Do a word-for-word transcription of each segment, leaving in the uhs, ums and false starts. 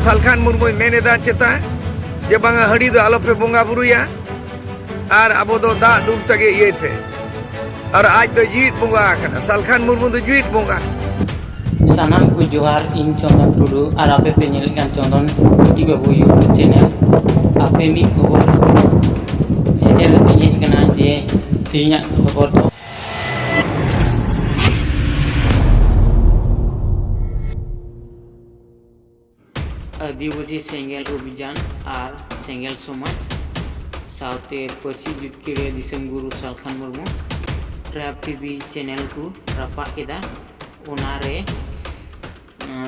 ᱥᱟᱞᱠᱷᱟᱱ ᱢᱩᱨᱢᱩᱭ ᱢᱮᱱ ᱮᱫᱟ ᱪᱮᱛᱟ ᱡᱮ ᱵᱟᱝᱟ, ᱦᱟᱺᱰᱤ ᱫᱚ ᱟᱞᱚᱯᱮ ᱵᱚᱸᱜᱟ ᱵᱩᱨᱩᱭᱟ, ᱟᱨ ᱟᱵᱚ ᱫᱚ ᱫᱟᱜ ᱫᱩᱞ ᱛᱮᱜᱮ ᱤᱭᱟᱹᱭ ᱯᱮ᱾ ᱟᱨ ᱟᱡ ᱫᱚ ᱡᱤᱣᱤᱫ ᱵᱚᱸᱜᱟ ᱟᱠᱟᱱᱟ, ᱥᱟᱞᱠᱷᱟᱱ ᱢᱩᱨᱢᱩ ᱫᱚ ᱡᱤᱣᱤᱫ ᱵᱚᱸᱜᱟ᱾ ᱥᱟᱱᱟᱢ ᱠᱚ ᱡᱚᱦᱟᱨ, ᱤᱧ ᱪᱚᱱᱫᱚᱱ ᱴᱩᱰᱩ ᱟᱨ ᱟᱯᱮ ᱯᱮ ᱧᱮᱞᱮᱫ ᱠᱟᱱ ᱪᱚᱱᱫᱚᱱ ᱠᱟᱹᱴᱤᱡ ᱵᱟᱹᱵᱩ YouTube channel᱾ ᱟᱯᱮ ᱢᱤᱫ ᱠᱷᱚᱵᱚᱨ ᱥᱮᱴᱮᱨ ᱠᱟᱛᱮᱧ ᱦᱮᱡ ᱟᱠᱟᱱᱟ ᱡᱮ ᱛᱮᱦᱮᱧᱟᱜ ᱠᱷᱚᱵᱚᱨ ᱫᱚ ᱟᱹᱫᱤᱵᱟᱹᱥᱤ ᱥᱮᱸᱜᱮᱞ ᱚᱵᱷᱤᱡᱟᱱ ᱟᱨ ᱥᱮᱸᱜᱮᱞ ᱥᱚᱢᱟᱡᱽ ᱥᱟᱶᱛᱮ ᱯᱟᱹᱨᱥᱤ ᱡᱤᱛᱠᱟᱹᱨᱤᱭᱟᱹ ᱫᱤᱥᱚᱢ ᱜᱩᱨᱩ Salkhan Murmu Trap TV channel ᱠᱚ ᱨᱟᱯᱟᱜ ᱠᱮᱫᱟ᱾ ᱚᱱᱟᱨᱮ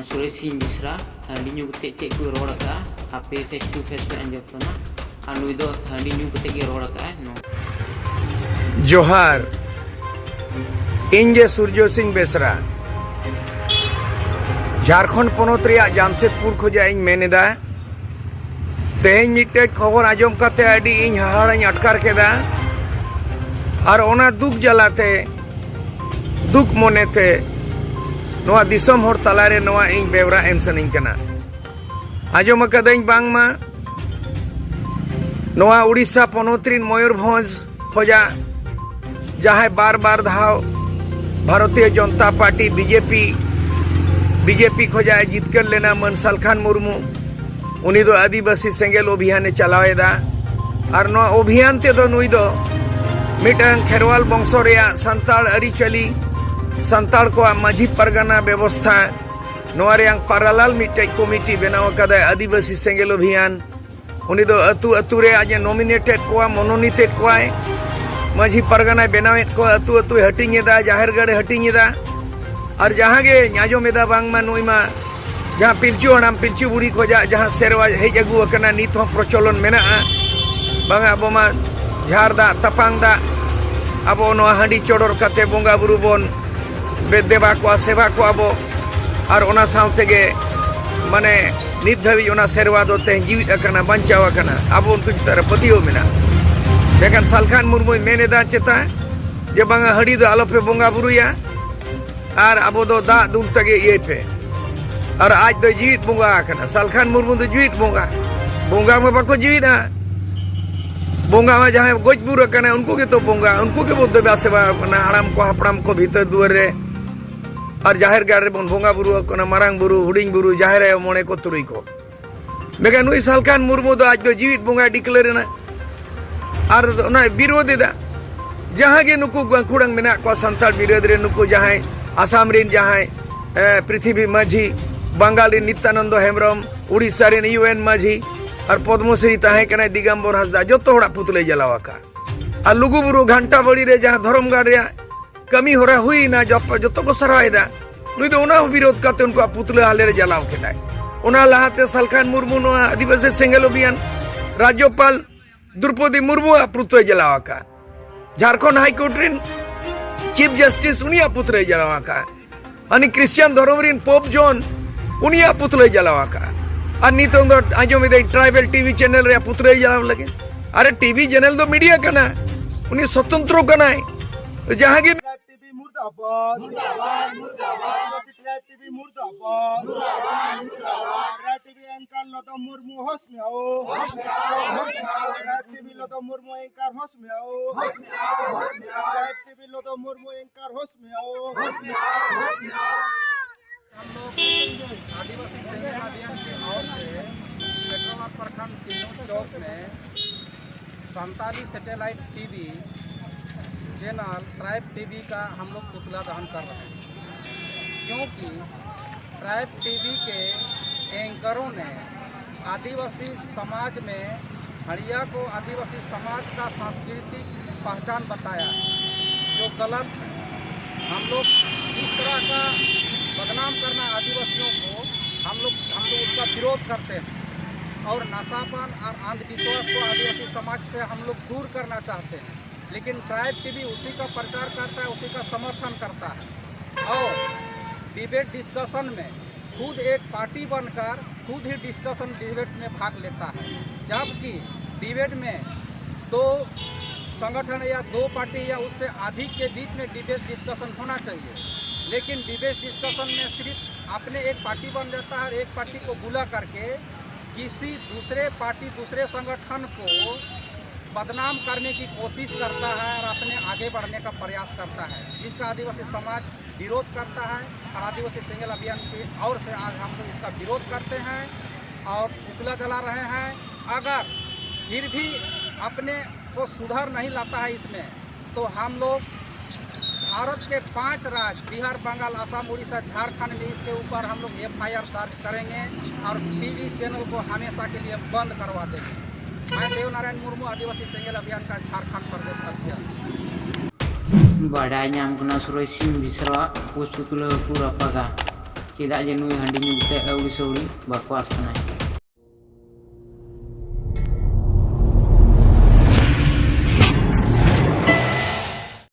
ᱥᱩᱨᱮᱥ ᱥᱤᱝ ᱵᱮᱥᱨᱟ ᱦᱟᱺᱰᱤ ᱧᱩ ᱠᱟᱛᱮ ᱪᱮᱫ ᱠᱚ ᱨᱚᱲ ᱟᱠᱟᱫᱼᱟ, ᱟᱯᱮ face to face ᱯᱮ ᱟᱸᱡᱚᱢ ᱛᱟᱢᱟ᱾ ᱟᱨ ᱱᱩᱭ ᱫᱚ ᱦᱟᱺᱰᱤ ᱧᱩ ᱠᱟᱛᱮ ᱜᱮ ᱨᱚᱲ ᱟᱠᱟᱫᱼᱟᱭ᱾ ᱱᱚᱣᱟ ᱡᱚᱦᱟᱨ, ᱤᱧ ᱜᱮ ᱥᱩᱨᱡᱚ ᱥᱤᱝ ᱵᱮᱥᱨᱟ, ᱡᱷᱟᱲᱠᱷᱚᱸᱰ ᱯᱚᱱᱚᱛ ᱨᱮᱭᱟᱜ ᱡᱟᱢᱥᱮᱫᱽᱯᱩᱨ ᱠᱷᱚᱱᱟᱜ ᱤᱧ ᱢᱮᱱ ᱮᱫᱟ᱾ ᱛᱮᱦᱮᱧ ᱢᱤᱫᱴᱮᱡ ᱠᱷᱚᱵᱚᱨ ᱟᱸᱡᱚᱢ ᱠᱟᱛᱮ ᱟᱹᱰᱤ ᱤᱧ ᱦᱟᱦᱟᱲᱟᱧ ᱟᱴᱠᱟᱨ ᱠᱮᱫᱟ, ᱟᱨ ᱚᱱᱟ ᱫᱩᱠ ᱡᱟᱞᱟᱛᱮ, ᱫᱩᱠ ᱢᱚᱱᱮᱛᱮ ᱱᱚᱣᱟ ᱫᱤᱥᱚᱢ ᱦᱚᱲ ᱛᱟᱞᱟᱨᱮ ᱱᱚᱣᱟ ᱤᱧ ᱵᱮᱣᱨᱟ ᱮᱢ ᱥᱟᱱᱟᱧ ᱠᱟᱱᱟ᱾ ᱟᱸᱡᱚᱢ ᱟᱠᱟᱫᱟᱹᱧ ᱵᱟᱝᱢᱟ ᱱᱚᱣᱟ ᱩᱲᱤᱥᱥᱟ ᱯᱚᱱᱚᱛ ᱨᱤᱱ ᱢᱚᱭᱩᱨᱵᱷᱚᱸᱡᱽ ᱠᱷᱚᱡᱟᱜ ᱡᱟᱦᱟᱸᱭ ᱵᱟᱨ ᱵᱟᱨ ᱫᱷᱟᱣ Bharatiya Janata party BJP BJP ᱠᱷᱚᱡᱟᱜ ᱮ ᱡᱤᱛᱠᱟᱹᱨ ᱞᱮᱱᱟ, ᱢᱟᱹᱱ ᱥᱟᱞᱠᱷᱟᱱ ᱢᱩᱨᱢᱩ, ᱩᱱᱤ ᱫᱚ ᱟᱹᱫᱤᱵᱟᱹᱥᱤ ᱥᱮᱸᱜᱮᱞ ᱚᱵᱷᱤᱭᱟᱱ ᱮ ᱪᱟᱞᱟᱣ ᱮᱫᱟ᱾ ᱟᱨ ᱱᱚᱣᱟ ᱚᱵᱷᱤᱭᱟᱱ ᱛᱮᱫᱚ ᱱᱩᱭ ᱫᱚ ᱢᱤᱫᱴᱟᱝ ᱠᱷᱮᱨᱣᱟᱞ ᱵᱚᱝᱥᱚ ᱨᱮᱭᱟᱜ ᱥᱟᱱᱛᱟᱲ ᱟᱹᱨᱤᱪᱟᱹᱞᱤ, ᱥᱟᱱᱛᱟᱲ ᱠᱚᱣᱟᱜ ᱢᱟᱹᱡᱷᱤ ᱯᱟᱨᱜᱟᱱᱟ ᱵᱮᱵᱚᱥᱛᱷᱟ, ᱱᱚᱣᱟ ᱨᱮᱭᱟᱝ parallel ᱢᱤᱫᱴᱮᱡ ᱠᱚᱢᱤᱴᱤ ᱵᱮᱱᱟᱣ ᱟᱠᱟᱫᱟᱭ ᱟᱹᱫᱤᱵᱟᱹᱥᱤ ᱥᱮᱸᱜᱮᱞ ᱚᱵᱷᱤᱭᱟᱱ᱾ ᱩᱱᱤ ᱫᱚ ᱟᱹᱛᱩ ᱟᱹᱛᱩ ᱨᱮ ᱟᱡ ᱮ nominated ᱠᱚᱣᱟ, ᱢᱚᱱᱳᱱᱤᱛᱮᱫ ᱠᱚᱣᱟᱭ, ᱢᱟᱹᱡᱷᱤ ᱯᱟᱨᱜᱟᱱᱟᱭ ᱵᱮᱱᱟᱣᱮᱫ ᱠᱚᱣᱟ, ᱟᱹᱛᱩ ᱟᱹᱛᱩᱭ ᱦᱟᱹᱴᱤᱧ ᱮᱫᱟ, ᱡᱟᱦᱮᱨ ᱜᱟᱲᱮ ᱦᱟᱹᱴᱤᱧ ᱮᱫᱟ᱾ ᱟᱨ ᱡᱟᱦᱟᱸ ᱜᱮᱧ ᱟᱸᱡᱚᱢ ᱮᱫᱟ ᱵᱟᱝᱢᱟ ᱱᱩᱭ ᱢᱟ ᱡᱟᱦᱟᱸ ᱯᱤᱞᱪᱩ ᱦᱟᱲᱟᱢ ᱯᱤᱞᱪᱩ ᱵᱩᱲᱦᱤ ᱠᱷᱚᱡᱟᱜ ᱡᱟᱦᱟᱸ ᱥᱮᱨᱣᱟ ᱦᱮᱡ ᱟᱹᱜᱩ ᱟᱠᱟᱱᱟ, ᱱᱤᱛ ᱦᱚᱸ ᱯᱨᱚᱪᱚᱞᱚᱱ ᱢᱮᱱᱟᱜᱼᱟ᱾ ᱵᱟᱝᱟ, ᱟᱵᱚ ᱢᱟ ᱡᱷᱟᱨ ᱫᱟᱜ ᱛᱟᱯᱟᱝ ᱫᱟᱜ, ᱟᱵᱚ ᱱᱚᱣᱟ ᱦᱟᱺᱰᱤ ᱪᱚᱰᱚᱨ ᱠᱟᱛᱮ ᱵᱚᱸᱜᱟ ᱵᱩᱨᱩ ᱵᱚᱱ ᱵᱮ-, ᱫᱮᱵᱟ ᱠᱚᱣᱟ, ᱥᱮᱵᱟ ᱠᱚᱣᱟ ᱵᱚ᱾ ᱟᱨ ᱚᱱᱟ ᱥᱟᱶ ᱛᱮᱜᱮ ᱢᱟᱱᱮ ᱱᱤᱛ ᱫᱷᱟᱹᱵᱤᱡ ᱚᱱᱟ ᱥᱮᱨᱣᱟ ᱫᱚ ᱛᱮᱦᱮᱧ ᱡᱤᱣᱤᱫ ᱟᱠᱟᱱᱟ, ᱵᱟᱧᱪᱟᱣ ᱟᱠᱟᱱᱟ, ᱟᱵᱚ ᱩᱱᱠᱩ ᱪᱮᱛᱟᱱ ᱨᱮ ᱯᱟᱹᱛᱭᱟᱹᱣ ᱢᱮᱱᱟᱜᱼᱟ᱾ ᱢᱮᱱᱠᱷᱟᱱ ᱥᱟᱞᱠᱷᱟᱱ ᱢᱩᱨᱢᱩᱭ ᱢᱮᱱ ᱮᱫᱟ ᱪᱮᱛᱟ ᱡᱮ ᱵᱟᱝᱟ, ᱦᱟᱺᱰᱤ ᱫᱚ ᱟᱞᱚᱯᱮ ᱵᱚᱸᱜᱟ ᱵᱩᱨᱩᱭᱟ, ᱟᱨ ᱟᱵᱚ ᱫᱚ ᱫᱟᱜ ᱫᱩᱞ ᱛᱮᱜᱮ ᱤᱭᱟᱹᱭ ᱯᱮ᱾ ᱟᱨ ᱟᱡ ᱫᱚ ᱡᱤᱣᱤᱫ ᱵᱚᱸᱜᱟ ᱟᱠᱟᱱᱟ᱾ ᱥᱟᱞᱠᱷᱟᱱ ᱢᱩᱨᱢᱩ ᱫᱚ ᱡᱤᱣᱤᱫ ᱵᱚᱸᱜᱟ᱾ ᱵᱚᱸᱜᱟ ᱢᱟ ᱵᱟᱠᱚ ᱡᱤᱣᱤᱫᱟ᱾ ᱵᱚᱸᱜᱟ ᱢᱟ ᱡᱟᱦᱟᱸᱭ ᱜᱚᱡ ᱵᱩᱨ ᱟᱠᱟᱱᱟ, ᱩᱱᱠᱩ ᱜᱮᱛᱚ ᱵᱚᱸᱜᱟ, ᱩᱱᱠᱩ ᱜᱮᱵᱚ ᱫᱮᱵᱟ ᱥᱮᱵᱟ ᱟᱠᱚ ᱠᱟᱱᱟ, ᱦᱟᱲᱟᱢ ᱠᱚ ᱦᱟᱯᱲᱟᱢ ᱠᱚ ᱵᱷᱤᱛᱟᱹᱨ ᱫᱩᱣᱟᱹᱨ ᱨᱮ᱾ ᱟᱨ ᱡᱟᱦᱮᱨ ᱜᱟᱲ ᱨᱮᱵᱚᱱ ᱵᱚᱸᱜᱟ ᱵᱩᱨᱩ ᱟᱠᱚ ᱠᱟᱱᱟ, ᱢᱟᱨᱟᱝ ᱵᱩᱨᱩ, ᱦᱩᱰᱤᱧ ᱵᱩᱨᱩ, ᱡᱟᱦᱮᱨ ᱟᱭᱳ, ᱢᱚᱬᱮ ᱠᱚ, ᱛᱩᱨᱩᱭ ᱠᱚ᱾ ᱢᱮᱱᱠᱷᱟᱱ ᱱᱩᱭ ᱥᱟᱞᱠᱷᱟᱱ ᱢᱩᱨᱢᱩ ᱫᱚ ᱟᱡ ᱫᱚ ᱡᱤᱣᱤᱫ ᱵᱚᱸᱜᱟᱭ declare ᱮᱱᱟ᱾ ᱟᱨ ᱚᱱᱟᱭ ᱵᱤᱨᱳᱫ ᱮᱫᱟ᱾ ᱡᱟᱦᱟᱸ ᱜᱮ ᱱᱩᱠᱩ ᱜᱟᱹᱠᱷᱩᱲᱟᱝ ᱢᱮᱱᱟᱜ ᱠᱚᱣᱟ ᱥᱟᱱᱛᱟᱲ ᱵᱤᱨᱳᱫ ᱨᱮ, ᱱᱩᱠᱩ ᱡᱟᱦᱟᱸᱭ ᱟᱥᱟᱢ ᱨᱮᱱ ᱡᱟᱦᱟᱸᱭ, ᱮ, ᱯᱨᱤᱛᱷᱤᱵᱤ ᱢᱟᱹᱡᱷᱤ, ᱵᱟᱝᱜᱟᱞ ᱨᱮᱱ ᱱᱤᱛᱭᱟᱱᱚᱱᱫᱚ ᱦᱮᱢᱵᱨᱚᱢ, ᱩᱲᱤᱥᱥᱟ ᱨᱮᱱ ᱤᱭᱩ ᱮᱱ ᱢᱟᱹᱡᱷᱤ, ᱟᱨ ᱯᱚᱫᱢᱚᱥᱨᱤ ᱛᱟᱦᱮᱸ ᱠᱟᱱᱟᱭ ᱫᱤᱜᱟᱢᱵᱚᱨ ᱦᱟᱸᱥᱫᱟ, ᱡᱚᱛᱚ ᱦᱚᱲᱟᱜ ᱯᱩᱛᱞᱟᱹᱭ ᱡᱟᱞᱟᱣ ᱟᱠᱟᱫ᱾ ᱟᱨ ᱞᱩᱜᱩᱵᱩᱨᱩ ᱜᱷᱟᱱᱴᱟ ᱵᱟᱲᱤ ᱨᱮ ᱡᱟᱦᱟᱸ ᱫᱷᱚᱨᱚᱢ ᱜᱟᱲ ᱨᱮᱭᱟᱜ ᱠᱟᱹᱢᱤ ᱦᱚᱨᱟ ᱦᱩᱭᱱᱟ, ᱡᱚᱯ-, ᱡᱚᱛᱚ ᱠᱚ ᱥᱟᱨᱦᱟᱣ ᱮᱫᱟ᱾ ᱱᱩᱭ ᱫᱚ ᱚᱱᱟ ᱦᱚᱸ ᱵᱤᱨᱳᱫ ᱠᱟᱛᱮ ᱩᱱᱠᱩᱣᱟᱜ ᱯᱩᱛᱞᱟᱹ ᱦᱟᱞᱮ ᱨᱮ ᱡᱟᱞᱟᱣ ᱠᱮᱫᱟᱭ᱾ ᱚᱱᱟ ᱞᱟᱦᱟᱛᱮ ᱥᱟᱞᱠᱷᱟᱱ ᱢᱩᱨᱢᱩ ᱱᱚᱣᱟ ᱟᱹᱫᱤᱵᱟᱹᱥᱤ ᱥᱮᱸᱜᱮᱞ ᱚᱵᱷᱤᱭᱟᱱ ᱨᱟᱡᱽᱡᱚᱯᱟᱞ ᱫᱨᱚᱯᱚᱫᱤ ᱢᱩᱨᱢᱩᱣᱟᱜ ᱯᱩᱛᱞᱟᱹᱭ ᱡᱟᱞᱟᱣ ᱟᱠᱟᱫ᱾ ᱡᱷᱟᱲᱠᱷᱚᱸᱰ ᱦᱟᱭ ᱠᱳᱨᱴ ᱨᱮᱱ ᱪᱤᱯ ᱡᱟᱥᱴᱤᱥ ᱩᱱᱤᱭᱟᱜ ᱯᱩᱛᱞᱟᱹᱭ ᱡᱟᱞᱟᱣ ᱟᱠᱟᱫ᱾ ᱦᱟᱹᱱᱤ ᱠᱨᱤᱥᱪᱤᱭᱟᱱ ᱫᱷᱚᱨᱚᱢ ᱨᱮᱱ ᱯᱳᱯ ᱡᱚᱱ ᱩᱱᱤᱭᱟᱜ ᱯᱩᱛᱞᱟᱹᱭ ᱡᱟᱞᱟᱣ ᱟᱠᱟᱫ᱾ ᱟᱨ ᱱᱤᱛᱚᱝ ᱫᱚ ᱟᱸᱡᱚᱢ ᱮᱫᱟᱹᱧ ᱴᱨᱟᱭᱵᱟᱞ ᱴᱤᱵᱷᱤ ᱪᱮᱱᱮᱞ ᱨᱮᱭᱟᱜ ᱯᱩᱛᱞᱟᱹᱭ ᱡᱟᱞᱟᱣ ᱞᱟᱹᱜᱤᱫ᱾ ᱟᱨᱮ, ᱴᱤᱵᱷᱤ ᱪᱮᱱᱮᱞ ᱫᱚ ᱢᱤᱰᱤᱭᱟ ᱠᱟᱱᱟ, ᱩᱱᱤ ᱥᱚᱛᱚᱱᱛᱨᱚ ᱠᱟᱱᱟᱭ᱾ ᱡᱟᱦᱟᱸ ᱜᱮ ᱴᱨᱟᱭᱤᱵ ᱴᱤᱵᱷᱤ ᱢᱩᱨᱫᱟᱵᱟᱫ, ᱢᱩᱨᱫᱟᱵᱟᱫ, ᱢᱩᱨᱫᱟᱵᱟᱫ, ᱴᱨᱟᱭᱤᱵ ᱴᱤᱵᱷᱤ ᱢᱩᱨᱫᱟᱵᱟᱫ, ᱢᱩᱨᱫᱟᱵᱟᱫ, ᱢᱩᱨᱫᱟᱵᱟᱫ, ᱴᱨᱟᱭᱤᱵ ᱴᱤᱵᱷᱤ ᱮᱝᱠᱟᱨ ᱞᱚᱫᱚᱢ ᱢᱩᱨᱢᱩ ᱦᱳᱥ ᱢᱮ ᱟᱣ, ᱦᱳᱥ ᱢᱮ ᱟᱣ, ᱦᱳᱥ ᱢᱮ ᱟᱣ, ᱴᱨᱟᱭᱤᱵ ᱴᱤᱵᱷᱤ ᱞᱚᱫᱚᱢ ᱢᱩᱨᱢᱩ ᱮᱝᱠᱟᱨ ᱦᱳᱥ ᱢᱮ ᱟᱣ, ᱦᱳᱥ ᱢᱮ ᱟᱣ, ᱦᱳᱥ ᱢᱮ ᱟᱣ, ᱴᱨᱟᱭᱤᱵ ᱴᱤᱵᱷᱤ ᱞᱚᱫᱚᱢ ᱢᱩᱨᱢᱩ ᱮᱝᱠᱟᱨ ᱦᱳᱥ ᱢᱮ ᱟᱣ, ᱦᱳᱥ ᱢᱮ ᱟᱣ, ᱦᱳᱥ ᱢᱮ ᱟᱣ᱾ हम लोग आदिवासी सेना अभियान की ओर से पेट्रोल प्रखंड तीनों चौक में Santali satellite TV channel tribe TV का हम लोग पुतला दहन कर रहे हैं, क्योंकि ट्राइब टीवी के एंकरों ने आदिवासी समाज में हड़िया को आदिवासी समाज का सांस्कृतिक पहचान बताया, जो गलत है। हम लोग इस तरह का बदनाम करना आदिवासियों को, हम लोग हम लोग उसका विरोध करते हैं और नशापान और अंधविश्वास को आदिवासी समाज से हम लोग दूर करना चाहते हैं। लेकिन ट्राइब टीवी उसी का प्रचार करता है, उसी का समर्थन करता है और डिबेट डिस्कशन में खुद एक पार्टी बनकर खुद ही डिस्कशन डिबेट में भाग लेता है, जबकि डिबेट में दो संगठन या दो पार्टी या उससे अधिक के बीच में डिबेट डिस्कशन होना चाहिए। लेकिन डिबेट डिस्कशन में सिर्फ अपने एक पार्टी बन जाता है और एक पार्टी को बुला करके किसी दूसरे पार्टी, दूसरे संगठन को बदनाम करने की कोशिश करता है और अपने आगे बढ़ने का प्रयास करता है, जिसका आदिवासी समाज विरोध करता है। और आदिवासी सेंगेल अभियान की ओर से आज हम लोग इसका विरोध करते हैं और पुतला जला रहे हैं। अगर फिर भी अपने को सुधार नहीं लाता है इसमें, तो हम लोग भारत के पांच राज्य बिहार, बंगाल, असम, उड़ीसा, झारखंड में इसके ऊपर हम लोग एफआईआर दर्ज करेंगे और टीवी चैनल को हमेशा के लिए बंद करवा देंगे। मैं देव नारायण मुर्मू, आदिवासी सेंगेल अभियान का झारखंड प्रदेश अध्यक्ष। ᱵᱟᱰᱟᱭ ᱧᱟᱢ ᱠᱟᱱᱟ ᱥᱩᱨᱚᱡᱽ ᱥᱤᱝ ᱵᱮᱥᱨᱟᱣᱟᱜ ᱯᱳᱥᱴ ᱛᱩᱞᱟᱹᱣ ᱠᱚ ᱨᱟᱯᱟᱜᱟ᱾ ᱪᱮᱫᱟᱜ ᱡᱮ ᱱᱩᱭ ᱦᱟᱺᱰᱤ ᱧᱩ ᱠᱟᱛᱮ ᱟᱹᱣᱲᱤ ᱥᱟᱹᱣᱲᱤ ᱵᱟᱠᱚᱣᱟᱥ ᱠᱟᱱᱟᱭ᱾